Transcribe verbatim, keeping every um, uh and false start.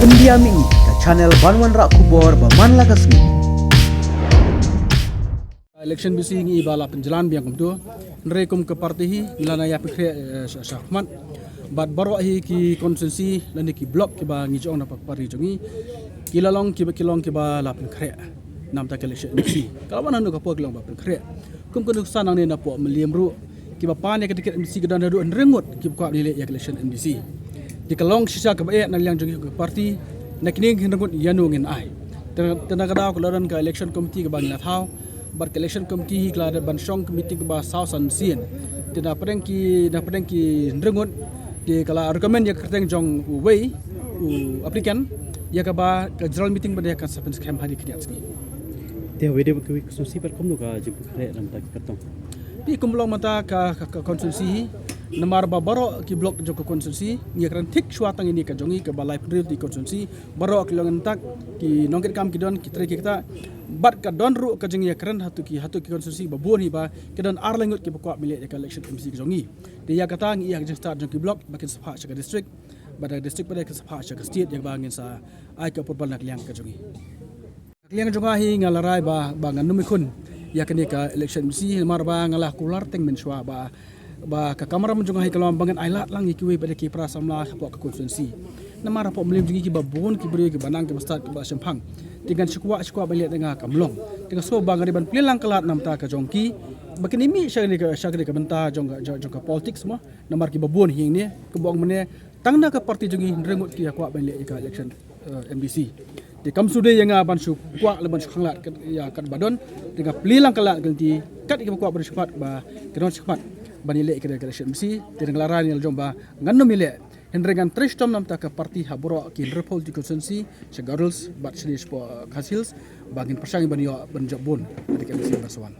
India Mihngi, ka channel ban wanrah khubor ba man la ka sngi. Election MDC ngi ba la pynjlan biang kumto. Hynrei kum ka party hi ngi la nang ïa pynkhreh, eh, sha, sha khmat. Bad baroh hi ki constituency lane ki block kiba ngi jong na party jong ngi, ki la long kiba, ki long kiba la pynkhreh namta ka election MDC. Ka la wan hangno ka por ki long ba pynkhreh. Kum ka nuksa nangne napoh Mylliem ruh, kiba pan ïa ka ticket MDC ki don haduh hynriew ngut kiba kwah ban ïaleh ïa ka election MDC. Te ka long shisha kaba eh na liang jong ngi ka party, na kine hynriew ngut ïano ngin ai. Te, te na ka daw ka la don ka election committee kaba ngi la thaw, bad ka election committee hi ka la dep ban shong ka meeting kaba saw san sien. Te na pdeng ki, na pdeng ki hynriew ngut, te ka la recommend ïa ka kyrteng jong uwei u applicant, ïa kaba ka general meeting ba dei kan sa pynskhem ha kine ki ar sngi. Te uwei de uwei u constituency pat kumno ka jingpynkhreh namta ki kyrtong? Te kum long mynta ka, ka, ka constituency hi, namar ba baroh ki block jong ka constituency ngi ïakren thik shuwa tang ïa kane ka jong ngi kaba laiphew hynriew tylli ki constituency, baroh ki long nangta, ki nongkitkam ki don, ki trei ki ktah. Bad ka don ruh ka jingïakren hato ki, hato ki constituency ba bun hi ba ki don ar lai ngut kiba kwah ban leh ïa ka election MDC ka jong ngi. Te ïa kata ngi ïa ka jingstad jong ki block ba kin sa phah sha ka district, bad ka district pat kin sa phah sha ka state, ïa kaba ngin sa ai ka approval na ka liang ka jong ngi. Na ka liang jong nga hi nga la rai ba, ba ngan ym ïakhun ïa kane ka election MDC, namar ba nga la kular teng mynshuwa ba, ba ka kamram jong nga hi ka long ba ngan ailad lang ïa kiwei pat de ki para samla hapoh ka constituency. Namar hapoh Mylliem jong ngi kiba bun ki briew kiba nang kiba stad kiba shemphang. Te ngan shu kwah, shu kwah ban leh da nga kam long. Te nga sngew ba nga dei ban plie lang ka lad namta ka jong ki, ba kin ïa mih sha kane ka, sha kane ka bynta jong ka, jong, jong ka politics mo. Namar kiba bun hi hangne, kumba ong mynne, tang na ka party jong ngi hynriew ngut ki ïa kwah ban leh ïa ka election, eh, MDC. Te kam shu dei ïa nga ban shu kwah lane ban shu khanglad kat, ïa katba don. Te nga plie lang ka lad ka lynti kat kiba kwah ban shu khmat ba ki don shu khmat ban ïaleh ïa ka election MDC. Te nga la rai na la jong ba ngan ym ïaleh. Hynrei ngan trei shitom namta ka party ha baroh ki hynriewphew tylli ki constituency, sha Garo Hills bad shane shapoh, eh, Khasi Hills, ba ngin pyrshang ban ïoh ban jop bun ïa ka MDC ba sa wan.